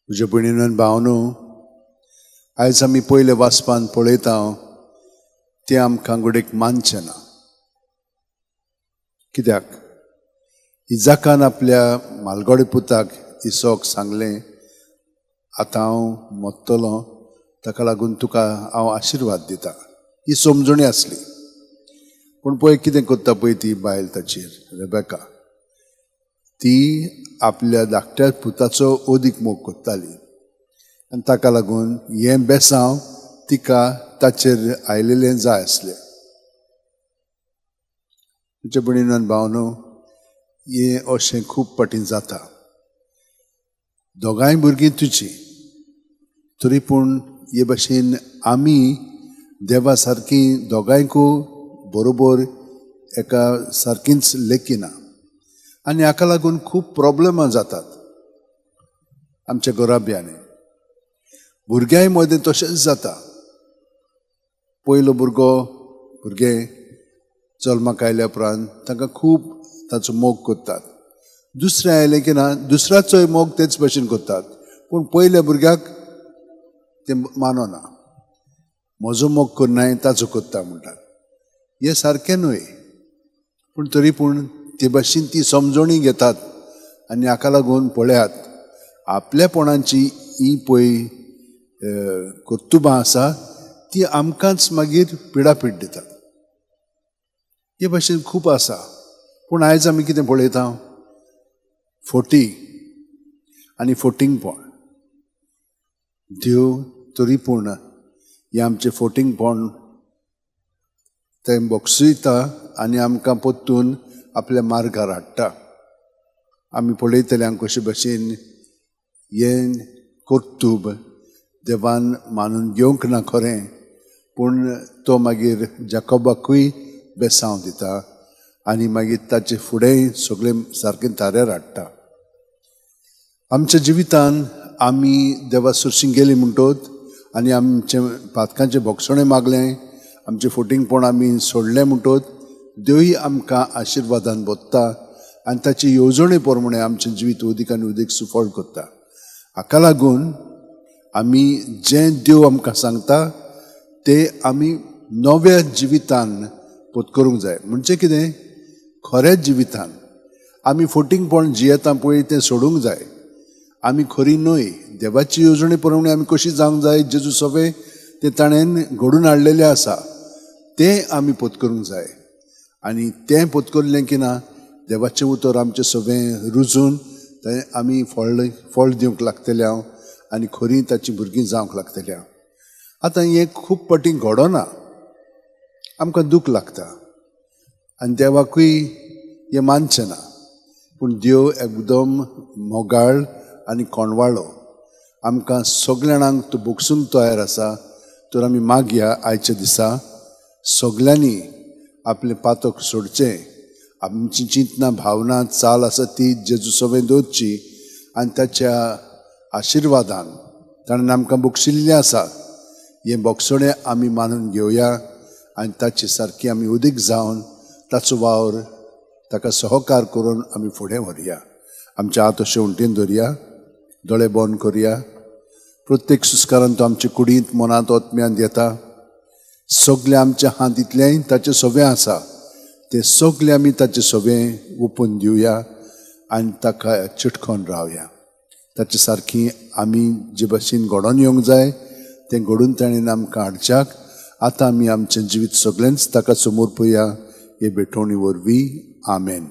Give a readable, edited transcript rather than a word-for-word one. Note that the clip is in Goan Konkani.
म्हज्या भयणीन भावनो, आयज आमी पयले वाचपान पळयता तें आमकां घडयेक मानचें ना. कित्याक इजाकान आपल्या मालगोडे पुताक इसोक सांगलें, आतां हांव मोत्तलो, ताका लागून तुका हांव आशिर्वाद दिता. ही समजणी आसली. पूण पळय कितें करता पळय ती बायल ताचेर, रेबेका, ती आपल्या धाकट्या पुताचो अदीक मोग करताली आनी ताका लागून हें बेसांव तिका ताचेर आयलेलें जाय आसलें. तुमच्या भयणीन भावनो, हें अशें खूब फाटीं जाता. दोगांय भुरगीं तुजी, तरी पूण हे भशेन आमी देवा सारकी दोगांयकू बरोबर एका सारकींच लेखिना आनी हाका लागून खूब प्रॉब्लेमां जातात आमच्या घराब्यांनी. भुरग्यांय मदें तशेंच जाता. पयलो भुरगो भुरगें जल्माक आयल्या उपरांत तांकां खूब ताचो मोग करतात. दुसरें आयलें की ना, दुसऱ्याचोय मोग तेच भशेन करतात, पूण पयल्या भुरग्याक तें मानना, म्हजो मोग करनाय ताचो करता म्हणटात. हें सारकें न्हय, पूण तरी पूण ते भशेन ती समजणी घेतात आनी हाका लागून पळयात आपल्यापणाची ही पळय कर्तुबां आसा ती आमकांच मागीर पिडापीड दितात. हे भशेन खूब आसा. पूण आयज आमी कितें पळयता, फोटी आनी फोटिंगपण. देव तरी पूण हें आमचें फोटिंगपण तें बक्षयता आनी आमकां परतून आपल्या मार्गार हाडटा. आमी पळयतले कशे भशेन हें कर्तूब देवान मानून घेवंक ना खरें, पूण तो मागीर जाकोबाकूय बेसांव दिता आनी मागीर ताचे फुडें सगळें सारकें थाऱ्यार हाडटा. आमच्या जिवितान आमी देवा सुरशी गेली म्हणटोत आनी आमचें पातकांचें भोगसणें मागलें, आमचें फोटिंगपण आमी सोडलें म्हणटोत देवूय आमकां आशिर्वादान भोगता आनी ताची येवजणे प्रमाणे आमचें जिवीत उदीक आनी उदीक सुफळ करता. हाका लागून आमी जें देव आमकां सांगता तें आमी नव्या जिवितान पोत करूंक जाय. म्हणजे कितें, खऱ्या जिवितान आमी फोटिंगपण जियेता पळय तें सोडूंक जाय. आमी खरी न्हय, देवाची येवजणे प्रमाणे आमी कशी जावंक जाय, जेजू सगळें तें ताणें घडून हाडलेलें आसा तें आमी पोत करूंक जाय. आनी तें पोत करलें की ना, देवाचें उतर आमचें सगळें रुजून तें आमी फळ दिवंक लागतलें हांव आनी खरी ताची भुरगीं जावंक लागतलीं हांव. आतां हें खूब फावटीं घडना, आमकां दूख लागता आनी देवाकूय हें मानचें ना. पूण देव एकदम मोगाळ आनी कोणवाळो, आमकां सगल्या जाणांक तो बक्षूंक तयार आसा. तर आमी मागया आयच्या दिसा सगल्यांनी आपलें पातक सोडचें, आमची चिंतना भावना चाल आसा ती जेजू सवें दवरची आनी ताच्या आशिर्वादान ताणें आमकां बक्षिल्लें आसा हें बक्षणें आमी मानून घेवया आनी ताचे सारकी आमी उदीक जावन ताचो वावर ताका सहकार करून आमी फुडें व्हरया. आमच्या हात अशें उंटेन धरया, दोळे बंद करया. प्रत्येक सुस्कारान तो आमचे कुडींत मनांत आत्म्यांत येता. सगळें आमच्या हात इतलेंय ताचें सवें आसा तें सगळें आमी ताचें सवें ओपून दिवया आनी ताका चिटकोन रावया. ताचे सारकी आमी जे भशेन घडोवन येवंक जाय तें घडून ताणें आमकां हाडच्याक आतां आमी आमचें जिवीत सगळेंच ताका समर्पया हे भेटवणी वरवीं. आमेन.